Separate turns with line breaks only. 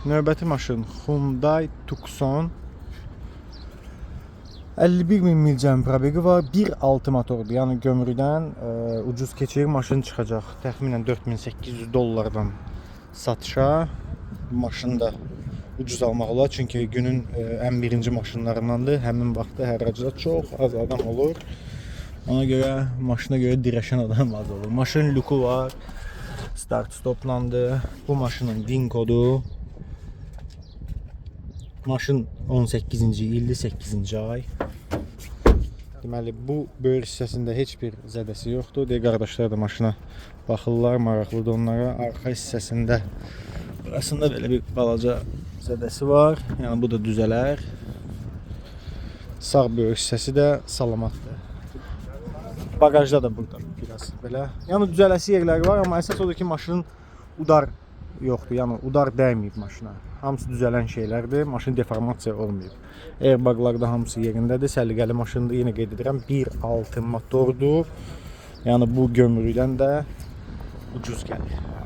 Növbəti maşın Hyundai Tucson. 51 min mil cəmi probeqi var. 1.6 motordur. Yəni gömrükdən ucuz keçir. Maşın çıxacaq təxminən 4800 dollardan satışa. Maşını da ucuz almaq olar. Çünki günün ən birinci maşınlarındandır. Həmin vaxtda hərracda çox az adam olur. Ona görə maşına görə dirəşən adam az olur. Maşın lüku var. Start stoplandı. Bu maşının VIN kodu. Maşın 18-ci ildir, 8-ci ay. Deməli bu böyür hissəsində heç bir zədəsi yoxdur. Deyə qardaşlar da maşına baxırlar, maraqlıdır onlara. Arxa hissəsində burasında belə bir balaca zədəsi var. Yəni bu da düzələr. Sağ böyür hissəsi də salamatdır. Bagajda da burada biraz belə. Yəni düzələsi yerləri var, amma əsas odur ki, maşının udar yoxdur. Yəni udar dəyməyib maşına. Hamısı düzələn şeylərdir. Maşın deformasiya olmayıb. Airbaglar da hamısı yerindədir. Səliqəli maşındır. Yenə qeyd edirəm, 1.6 motordur. Yəni bu gömrükdən də ucuz gəlir.